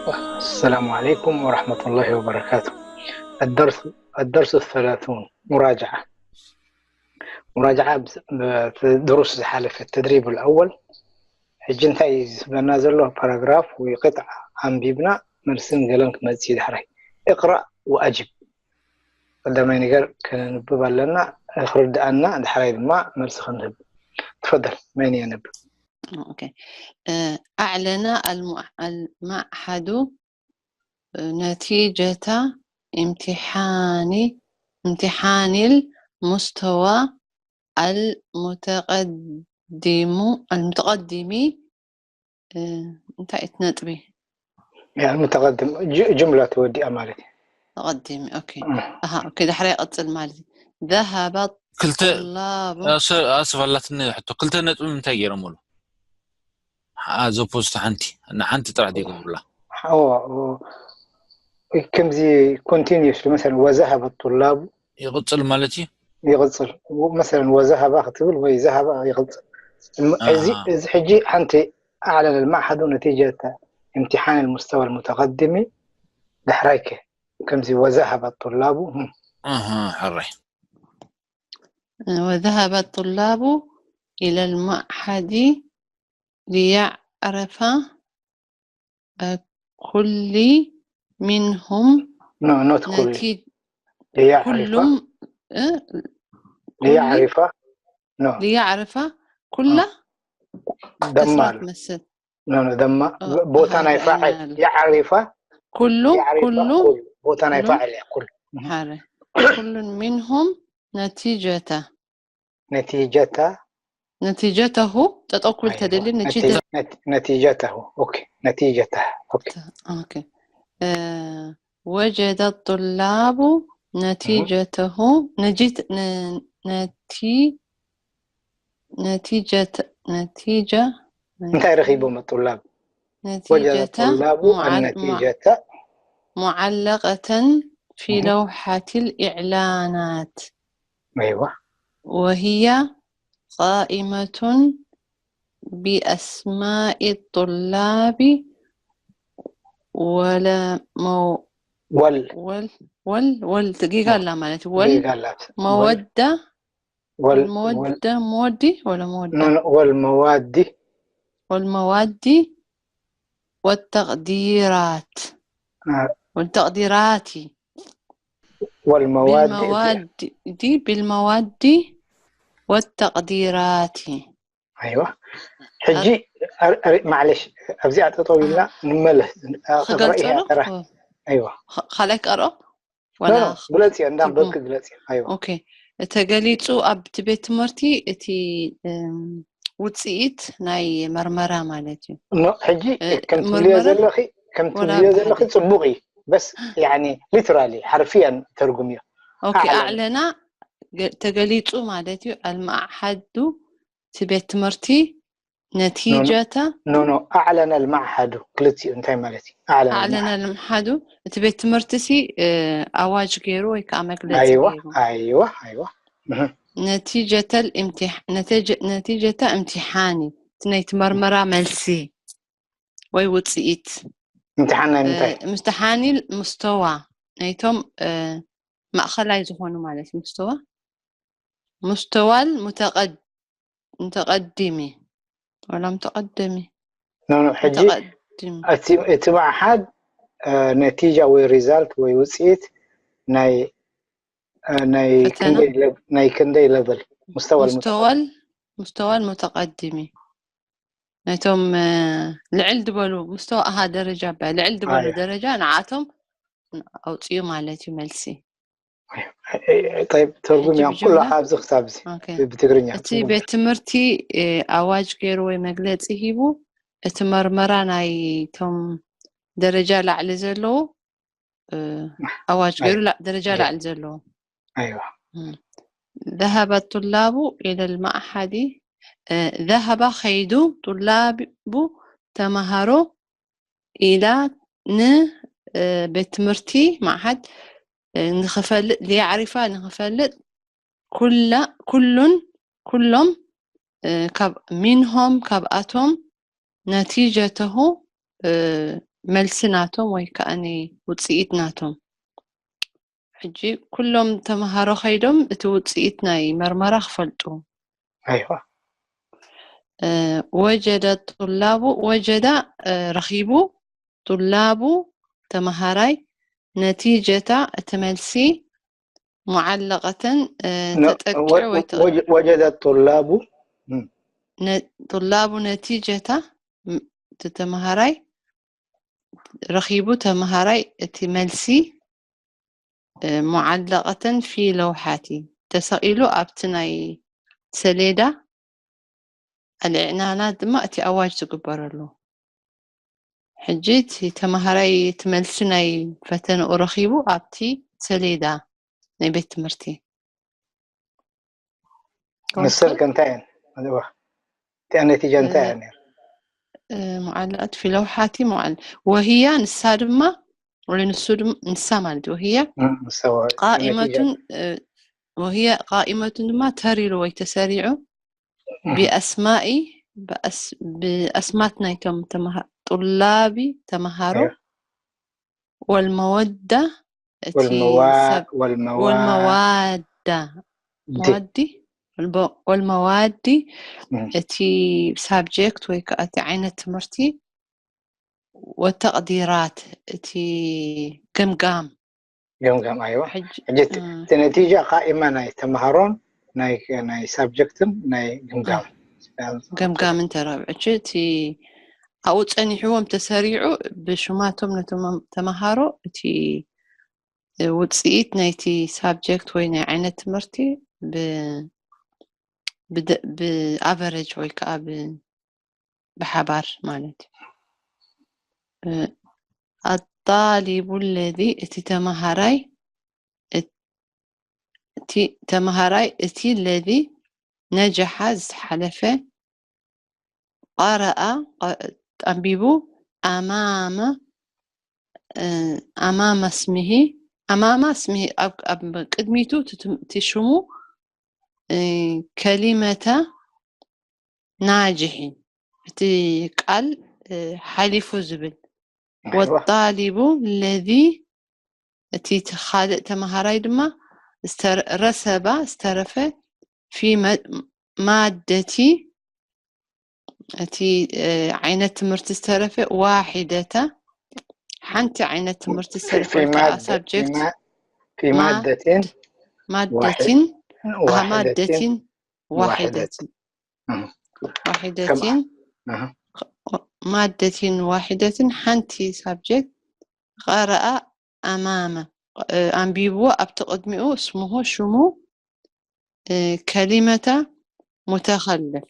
السلام عليكم ورحمة الله وبركاته. الدرس الدرس الثلاثون، مراجعة. مراجعة بس- ب- ድሩስ ዝሓለፈ፣ التدريب الأول። ሕጂ እንታይ እዩ ዝስበና ዘሎ? ፓራግራፍ ወይ ቅጥዓ ኣንቢብና መልስን ገለን ክመጽእ እዩ። ዳሕራይ اقرأ وأجب። ቀዳማይ ነገር ከነንብብ ኣለና፣ ክርድኣና፣ ዳሕራይ ድማ መልሲ ክንህብ። تفضل، መን የንብብ? أعلن المعهد نتيجة امتحان امتحان المستوى المتقدم المتقدم እንታይ እቲ ነጥቢ يعني متقدم، جملة ተወዲኣ ማለት እዩ። ተቐዲሚ። ኦኬ ኣሃ ኦኬ ዳሕራይ ይቐፅል ማለት እዩ። ذهب ክልተ الطلاب ኣስፈላትኒ ሕቶ፣ ክልተ ነጥቢ እንታይ ገይሮምሉ? ኣዘፖዝቲ ሓንቲ ንሓንቲ ጥራሕ ዘይገብሩላ ከምዚ continuous مثلا وذهب الطلاب ይቕፅል ማለት እዩ። ይቕፅል مثلا وذهب ክትብል ወይ ذهب ይቕፅል። እዚ ሕጂ ሓንቲ أعلن المعهد نتيجة امتحان المستوى المتقدم ዳሕራይከ ከምዚ وذهب الطلاب ሕራይ وذهب الطلاب إلى المعهد ليعرف كل منهم no not كل نتيجة ليعرف كلهم ليعرف no ليعرف كل ضمال መስል no no ضم ቦታ ናይ ፋዕል يعرف ኩሉ يعرف ኩሉ ቦታ ናይ ኩሉ ፋዕል እያ ኩሉ ሓደ ኩሉን منهم نتيجة نتيجة نتيجته ጠጠው ክብል ተደሊ نتيجته okay نتيجته okay وجد الطلاب نتيجته نجت نتي نتيجة نتيجة እንታይ ረኺቦም الطلاب وجد نتيجة الطلاب معل- النتيجة معلقة في لوحة الإعلانات أيوة وهي قائمة بأسماء الطلاب ولا مو وال وال وال وال دقيقة لا ማለት وال ጌጋ ኣላት مودة وال والمودة مودي ولا مودة no no والمواد والمواد والتقديرات آه، والتقديرات والمواد بالمواد دي بالمواد والتقديرات أيوة ሕጂ أر- أر- معلش ኣብዚኣ ጠጠው ኢልና ንመለስ ክገልፀሉ ጥራሕ ኣይዋ ካልኣይ ቀርኦ ወላ ግለፂ እንዳ በክ ግለፂ ኣይዋ ኦኬ ተገሊፁ ኣብቲ ቤት ትምህርቲ እቲ ውፅኢት ናይ መርመራ ማለት እዩ ሕጂ ከም ትብልዮ ዘለኺ ከም ትብልዮ ዘለኺ ፅቡቅ እዩ በስ يعني literally حرفيا ተርጉምዮ ኦኬ ኣዕለና ተገሊፁ ማለት እዩ المعهد እቲ ቤት ትምህርቲ نتيجة no no أعلن المعهد ክልቲኡ እንታይ ማለት እዩ أعلن أعلن المعهد እቲ ቤት ትምህርቲ ሲ ኣዋጅ ገይሩ ወይ ከዓ መግለፂ أيوة ገይሩ أيوة أيوة نتيجة الامتح نتيجة امتحان እቲ ናይቲ መርመራ መልሲ ወይ ውፅኢት امتحان ናይ ምንታይ امتحان المستوى ናይቶም ማእኸላይ ዝኾኑ ማለት مستوى مستوى المتقدم ولا متقدم no no ሕጂ متقدم እቲ معهد ነቲጃ ወይ result ወይ ውፅኢት ናይ ናይ ፈተና ክንደይ level ናይ ክንደይ level مستوى مستوى مستوى المتقدم ናይቶም ልዕል ዝበሉ مستوى ኣሃ ደረጃ ባ ልዕል ዝበሉ ኣያ ደረጃ ንዓቶም ኣውፅኡ ማለት እዩ መልሲ طيب ትርጉም ሕጂ እዮም ኩሉ ብጅምላ ካብዚ ክሳብ እዚ ኦኬ ብትግርኛ እቲ ቤት ትምህርቲ ኣዋጅ ገይሩ ወይ መግለፂ ሂቡ እቲ መርመራ ናይቶም ደረጃ ላዕሊ ዘለዉ ኣዋጅ ገይሩ ደረጃ ላዕሊ ዘለዉ أيوة ذهب الطلاب إلى المعهد ذهب ከይዱ طلاب ተማሃሮ إلى ን ቤት ትምህርቲ معهد ንክፈልጥ ليعرف ንክፈልጥ ኩላ ኩሉን ኩሎም ካብ منهم ካብኣቶም نتيجته መልሲ ናቶም ወይ ከኣኒ ውፅኢት ናቶም። ሕጂ ኩሎም ተምሃሮ ከይዶም እቲ ውፅኢት ናይ መርመራ ክፈልጡ። ኣይዋ ወጀደ ጡላቡ ወጀዳ ረኺቡ ጡላቡ ተምሃራይ ነቲጀታ እቲ መልሲ ሙዓለቀተን ተጠቂዑ ወይ ወጀደ ጡላቡ ጡላቡ ነቲጀታ እቲ ተምሃራይ ረኺቡ ተምሃራይ እቲ መልሲ ሙዓለቀተን ፊ ለውሓቲ ተሰቒሉ ኣብቲ ናይ ሰሌዳ ኣልዕናና ድማ እቲ ኣዋጅ ዝግበረሉ። ሕጂ እቲ ተምሃራይ እቲ መልሲ ናይ ፈተንኡ ረኺቡ ኣብቲ ሰሌዳ ናይ ቤት ትምህርቲ ንሰን ከ እንታይ እየን? እዋ እቲኣ ነቲጃ እንታይ እያ ነይራ? ሙዓለቀት ፊ ለውሓቲ ሙዓል ወህያ ንሳ ድማ ወይ ንሱ ድማ ንሳ ማለት ወህያ ቃኢመቱን ወህያ ቃኢመቱን ድማ ተሪሉ ወይ ተሰሪዑ ብኣስማኢ ብኣስማት ናይቶም ጡላቢ ተምሃሮ ወልመወዳ እቲ ወልመዋዳ መዋዲ ወልመዋዲ እቲ ሳብጀክት ወይ ከዓ እቲ ዓይነት ትምህርቲ ወተቅዲራት እቲ ገምጋም ገምጋም ኣይዋ ሕጂ እቲ ነቲጃ ቃኢማ ናይ ተምሃሮን ናይ ሳብጀክትን ናይ ግምጋም ገምጋምን ተራብዕች እቲ ኣብኡ ፀኒሕዎም ተሰሪዑ ብሽማቶም ነቶም ተምሃሮ እቲ ውፅኢት ናይቲ ሳብጀክት ወይ ናይ ዓይነት ትምህርቲ ብኣቨረጅ ወይ ከዓ ብሓባር ማለት እዩ። ኣጣሊቡ ለዚ እቲ ተምሃራይ እቲ ተምሃራይ እቲ ለዚ ነጀሓ ዝተሓለፈ ቀረኣ ኣንቢቡ ኣማመ ኣማማ ስሚሂ ኣማማ ስሚሂ ኣብ ቅድሚቱ እቲ ሽሙ ከሊመተ ናጅሒን እቲ ቃል ሓሊፉ ዝብል ወጣሊቡ ለዚ እቲ ካልእ ተምሃራይ ድማ ረሰባ ዝተረፈ ፊ ማደቲ እቲ ዓይነት ትምህርቲ ዝተረፈ ዋሒደተ ሓንቲ ዓይነት ትምህርቲ ዝተረፈ ሳብጀክት ፊ ማደቲን ማደቲን ማደቲን ዋሒደትን ዋሒደትን ማደቲን ዋሒደትን ሓንቲ ሳብጀክት ቀረኣ ኣማመ ኣንቢብዎ ኣብቲ ቅድሚኡ እስምሁ ሽሙ ከሊመተ ሙተኸልፍ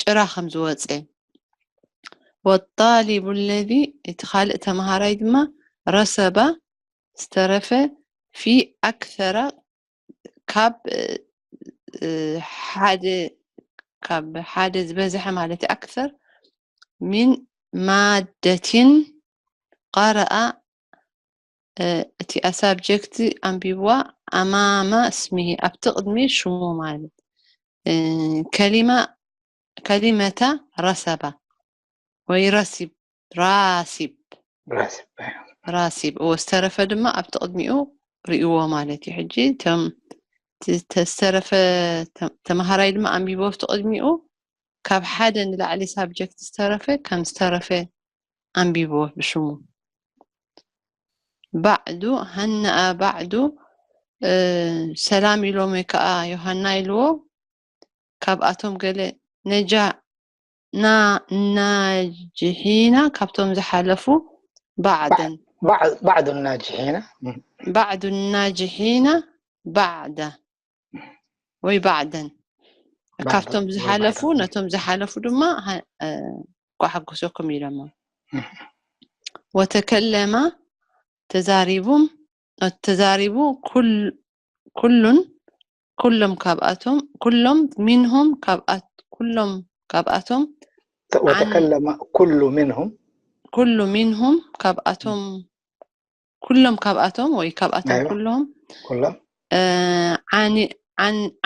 ጭራ ከም ዝወፀ ወጣሊቡ ለዚ እቲ ካልእ ተምሃራይ ድማ ረሰባ ዝተረፈ ፊ ኣክሰራ ካብ ሓደ ካብ ሓደ ዝበዝሐ ማለት ኣክሰር ሚን ማደቲን ቀረኣ እቲኣ ሳብጀክት ኣንቢብዋ ኣማማ እስሚሂ ኣብቲ ቅድሚ ሽሙ ማለት ከሊማ ከሊመታ ረሰባ ወይ ረሲብ ራሲብ ራሲብ ዝተረፈ ድማ ኣብቲ ቅድሚኡ ርእይዎ ማለት እዩ። ሕጂ እቶም ዝተረፈ ተምሃራይ ድማ ኣንቢቦ ኣብቲ ቅድሚኡ ካብ ሓደ ንላዕሊ ሳብጀክት ዝተረፈ ከም ዝተረፈ ኣንቢብዎ ብሽሙ። ባዕዱ ሃንኣ ባዕዱ ሰላም ኢሎም ወይ ከዓ ዮሃና ኢልዎ። ካብኣቶም ገለ ነጃ ናጅሒና ካብቶም ዝሓለፉ ባዕደን ባዕዱ ናጅሒና ባዕዱ ናጅሒና ባዕዳ ወይ ባዕደን ካብቶም ዝሓለፉ ነቶም ዝሓለፉ ድማ ኳሓጎሰኩም ኢሎሞ። ወተከለማ ተዛሪቡም ተዛሪቡ ኩሉን ኩሎም ካብኣቶም ኩሎም ሚንሁም ካብኣት ኩሎም ካብኣቶም ወተከለማ ኩሉ ሚንሁም ኩሉ ሚንሁም ካብኣቶም ኩሎም ካብኣቶም ወይ ካብኣቶም ኩሎም ኩሎም ዓኒ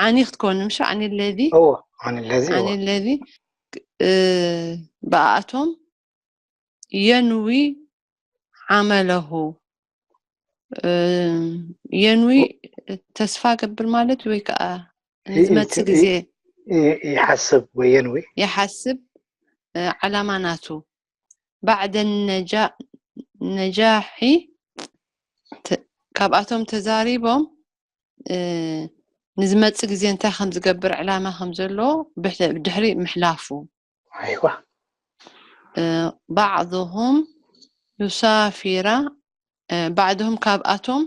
ዓኒ ክትኮን ምሽ ዓኒ ለዚ እዎ ዓኒ ለዚ እዎ ዓኒ ለዚ እ፣ ብኣኣቶም ينوي عمله. እ፣ ينوي ተስፋ ገብር ማለት ወይ ከዓ ንዝመጽእ ግዜ ይ- ይሓስብ ወይ የንዊ ይሓስብ፣ እ፣ ዓላማ ናቱ بعد النجا- النجاح ተ- ካብኣቶም ተዛሪቦም እ፣ ንዝመጽእ ግዜ እንታይ ከም ዝገብር ዕላማ ከም ዘለዎ ብሕ- ብድሕሪ ምሕላፉ ኣይዋ بعضهم يسافر بعضهم ካብኣቶም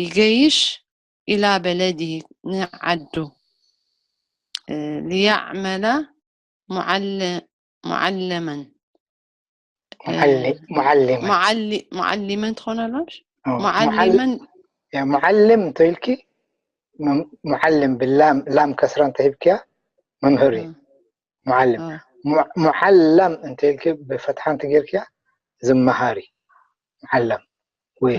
ይገይሽ إلى بلده ንዓዱ ليعمل معلما معلما معلما ትኾን ኣሎሽ معلما معلم እንተኢልኪ معلم ብላም ላም ከስራ እንተሂብክያ መምህር እዩ معلم معلم እንተልኪ ብፈትሓ እንተጌርክያ ዝመሃሪ معلم ወይ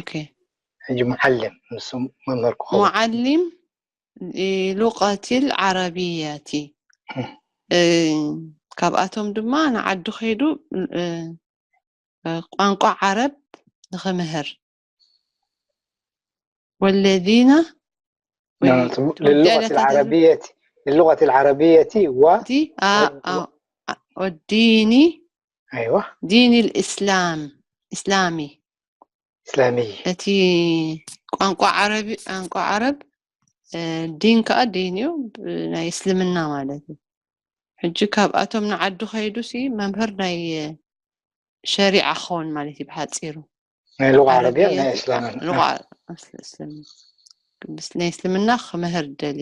ሕጂ معلم ንሱ መምህር ክኸውን معلم لغة العربية ካብኣቶም ድማ ንዓዱ ከይዱ ቋንቋ ዓረብ ንኽምህር والذين للغة العربية للغة العربية و والدين أيوة دين الإسلام إسلامي إسلامي እቲ ቋንቋ ዓረቢ ቋንቋ ዓረብ ዲን ከዓ ዲን እዩ ናይ እስልምና ማለት እዩ ሕጂ ካብኣቶም ንዓዱ ከይዱ ሲ መምህር ናይ ሸሪዓ ክኸውን ማለት እዩ ብሓፂሩ ናይ ሉቃ ዓረብያ ናይ እስላምን ናይ እስልምና ክምህር ደሊ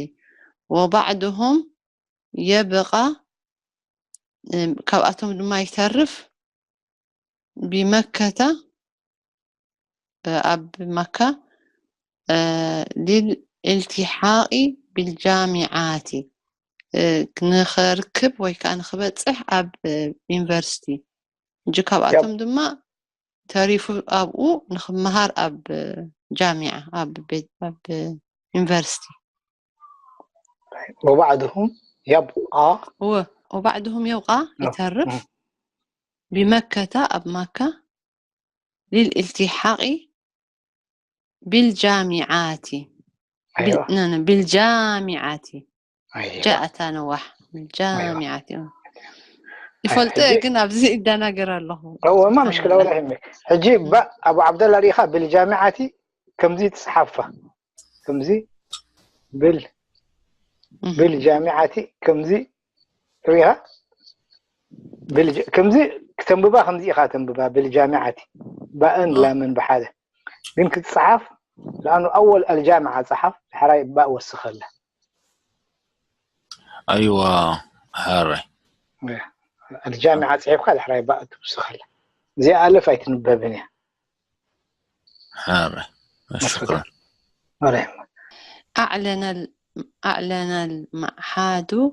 وبعضهم يبقى ካብኣቶም ድማ ይተርፍ بمكة ኣብ መካ للالتحاق بالجامعات ንኸርክብ ወይ ከዓ ንኽበፅሕ ኣብ ዩኒቨርሲቲ እጂ ካብኣቶም ድማ ተሪፉ ኣብኡ ንኽመሃር ኣብ ጃሚዓ ኣብ ቤት ኣብ ዩኒቨርሲቲ وبعضهم يبقى و- وبعضهم يبقى ይተርፍ ብመከተ ኣብ መካ للالتحاق بالجامعات أيوة بالجامعة أيوة جاء تنوح بالجامعة ይፈልጦ እየ ግን ኣብዚ ይደናገር ኣለኹ እወ ማ ምሽክላ ወላ ይህምክ ሕጂ ባእ ኣቡ ዓብደላ ሪኢኻ ብልጃሚዓቲ ከምዚ ትስሓፋ ከምዚ ብል ብልጃሚዓቲ ከምዚ ሪኢኻ ከምዚ ክተንብባ ከምዚ ኢኻ ተንብባ ብልጃሚዓቲ ባእን ላምን ብሓደ ግን ክትፅሓፍ لأنه أول الجامعة صحف حراي باء والسخلة أيوة حراي الجامعة صحف خال حراي باء والسخلة زي ألف أي تنببني حراي شكرا مرحبا أعلن ال... أعلن المعهد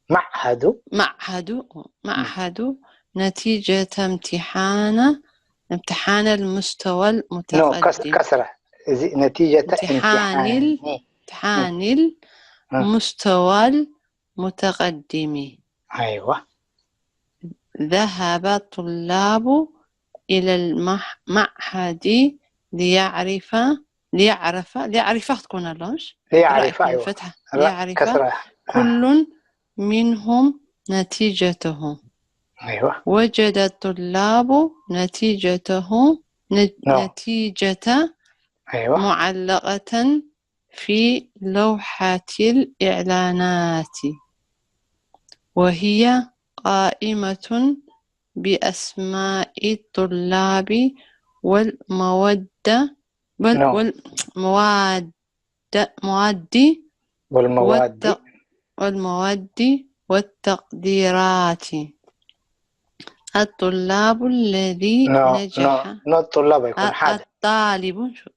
معهد معهد معهد نتيجة امتحان امتحان المستوى نو كس- المتقدم كسرة زي نتيجة امتحان ال- امتحان امتحان المستوى المتقدم أيوة ذهب الطلاب إلى المعهد ليعرف ليعرف ليعرف تكون لوش ليعرف أيوة فتحة لا، ليعرف كسرة كل منهم نتيجته أيوة وجد الطلاب نتيجته نت- نعم. نتيجة أيوة معلقة في لوحة الإعلانات وهي قائمة بأسماء الطلاب والمودة وال- نعم. والمواد مواد والمواد والت- والمواد والتقديرات الطلاب الذي نو نجح نو نو الطلاب يكون حاضر الطالب شو-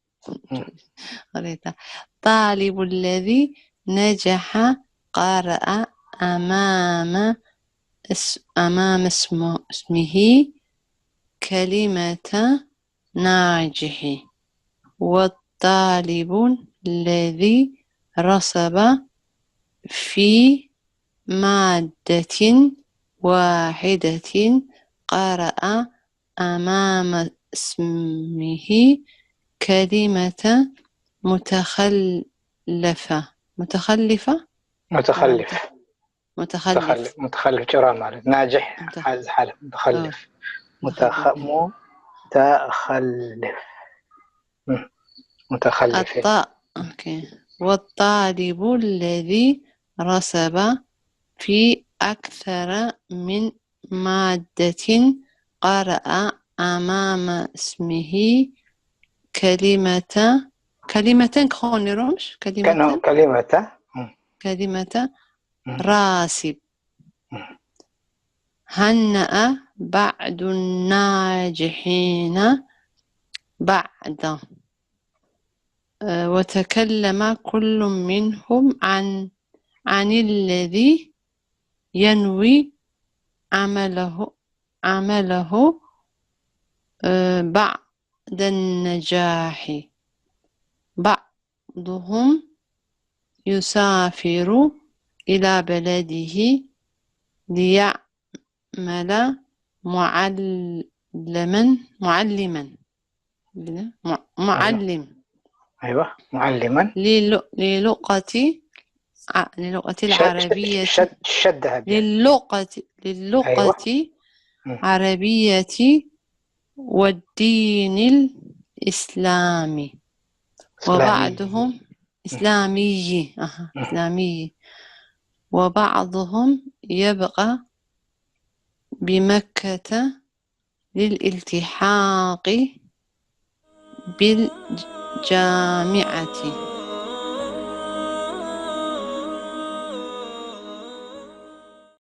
قريتها. الطالب الذي نجح قرأ أمام اس- أمام اسمه اسمه كلمة ناجح والطالب الذي رسب في مادة واحدة قرأ أمام اسمه كلمة متخلفة. متخلفة؟ متخلف متخلف. متخلف ጭራ ማለት ናጅሕ متخ- ሓዝ ሓለ متخلف متخلف. متخلف متخلف الط... أوكي. والطالب الذي رسب في أكثر من مادة قرأ أمام اسمه كلمة كلمة ክኾን ነይሩ ምሽ كانوا كلمة كلمة كلمة راسب. هنأ بعض الناجحين بعضا. آه، وتكلم كل منهم عن عن الذي ينوي عمله عمله آه، بعد النجاح. بعضهم يسافر إلى بلده ليعمل معلما معلما مع- معلم أيوة معلما لل- للغة ع- للغة شد- العربية شد شدها بيد. للغة للغة مم. العربية والدين الإسلامي إسلامي. وبعضهم إسلامي أها إسلامي وبعضهم يبقى بمكة للالتحاق بالجامعة